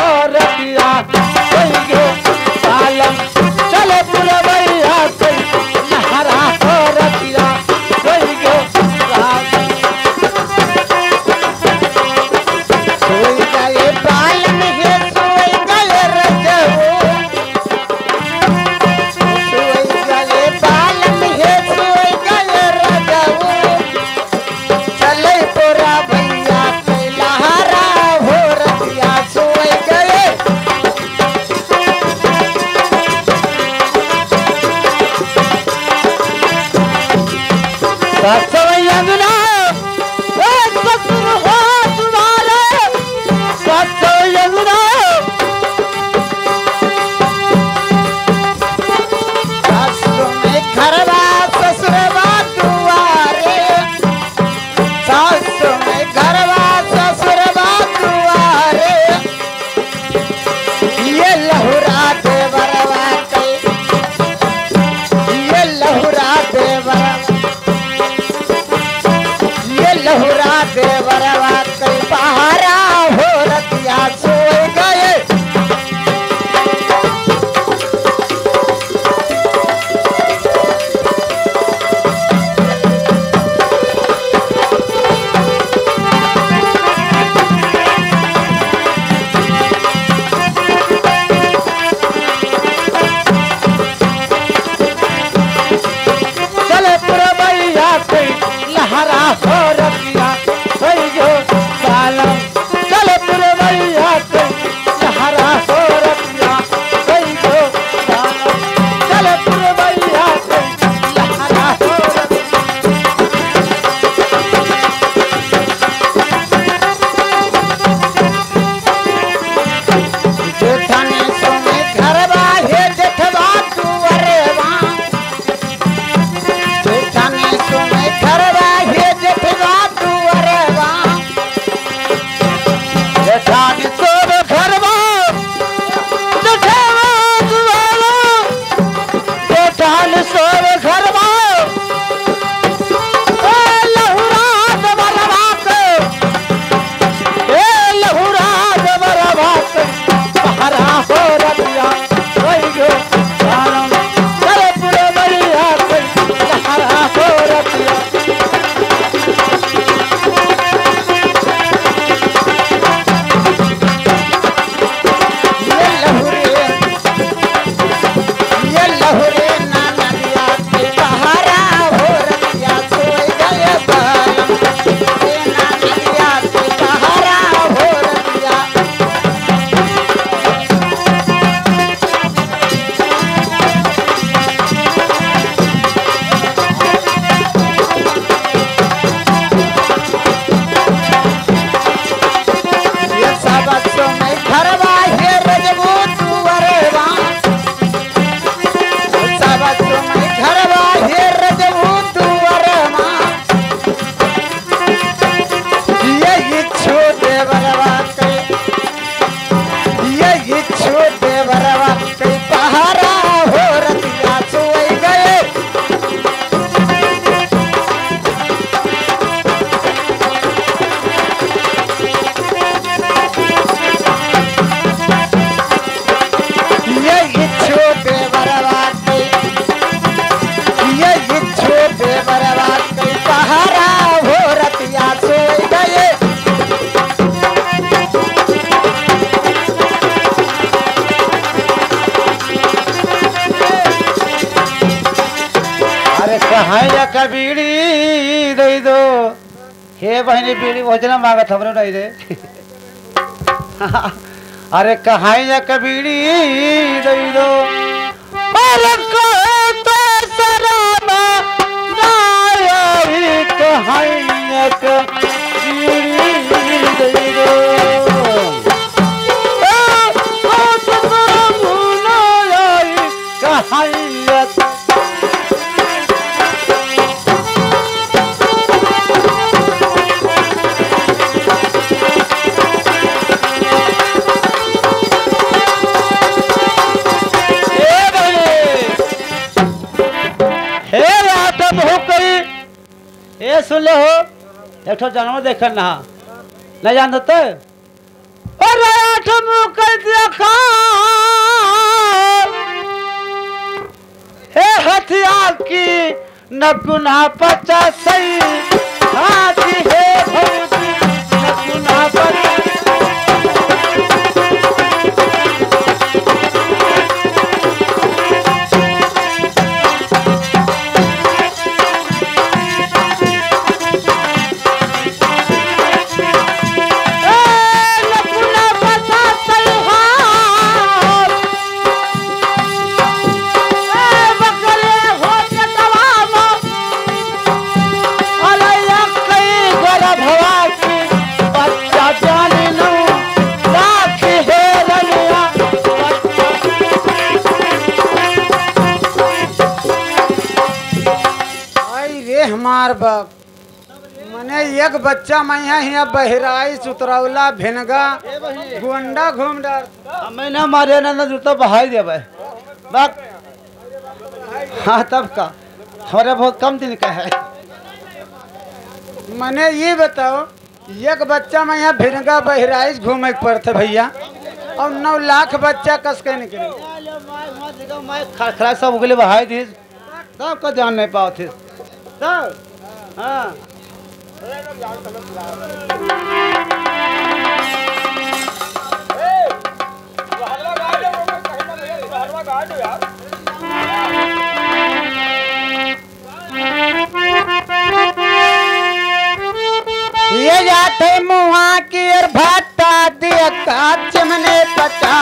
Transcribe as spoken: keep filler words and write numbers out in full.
औरतिया सोई गए बालम, चले पुरवैया सोई, लहरा औरतिया सोई गए बालम। सोई गए बालम हे, सोई गए रजऊ। सोई गए बालम हे, सोई गए रजऊ। चले तोरा भैया के लहरा हो रतिया सोई गए। सासु अंगना, ए ससुर हो दुआरे, सासु अंगना। सासु में घरवा ससुरवा दुआरे, सासु में घरवा ससुरवा दुआरे। ये लहुरा देवरवा के, ये लहुरा देवरवा, ये लहुरा देवरवा के पहारा हो रतिया सोई गए। चले पुरवैया के लहरा हो रतिया, होई गो बालम। चले पुरवैया के लहरा हो रतिया, होई गो बालम। चले पुरवैया के लहरा हो रतिया। जेठानी सोने घरवा हे जेठवा दुअरवा। जेठानी सोने घरवा हे जेठवा दुअरवा। जेठानी सोने घरवा, जेठवा दुअरवा। जेठानी सोने घरवा। ए लहुरा देवरवा के, ए लहुरा देवरवा के, पहरा हो रतिया, होई गो बालम, करे पुरवैया के, पहरा हो रतिया। ये लहुरे ये लहुरे ननदिया के पहरा हो रतिया, सोई गए बालम। ये ननदिया के पहरा हो रतिया। ये सब सोने घरवा हे रजबू दुअरवा। सब तुम्हरे घरवा हे रजऊ दुअरवा। यही छो देवरवा के, यही छो देवरवा के पहरा हो रतिया सोई गए। ये इच्छो देवरवा के, ये इच्छो देवरवा के पहरा हो रतिया सोई गए। अरे कहाँ या कबीरी दे दो। हे बहिनी, बीड़ी ओजना मांगत हमरो नहीं रे। अरे कहाँ या कबीरी दे दो। अरे कहे तो सराबा ना आई, कहाँ या कबीरी दे दो। ए, ओ ससुर मुना आई, कहाँ या ए बहिनी, हे रात बहुत करी, ए सुन ले हो, एक ठो जानवर देखन ना, नहीं जानत तो? अरे आठ मुँह के नकुना पचासई हाथी हे भौजी, नकुना पचासई। आई रे हमार बाप, मने एक बच्चा मइहाँ हियाँ बहिराइच, उतरौला, भिनगा, गोंडा घूम डार। अब मैं ना मारे ना, ना जूता बहाई देबे। बात। हाँ, तब का? हमारे बहुत कम दिन का है। मने ये बताओ, एक बच्चा मइहाँ भिनगा बहिराइच घूमे के पड़त है भइया, और नौ लाख बच्चा कस के निकले। खरखरा सब उगले बहाई दी। तब का ध्यान नहीं पावत हिस। तब, हाँ। ये जात है मुहा की और भाता दिया काच मने पचा।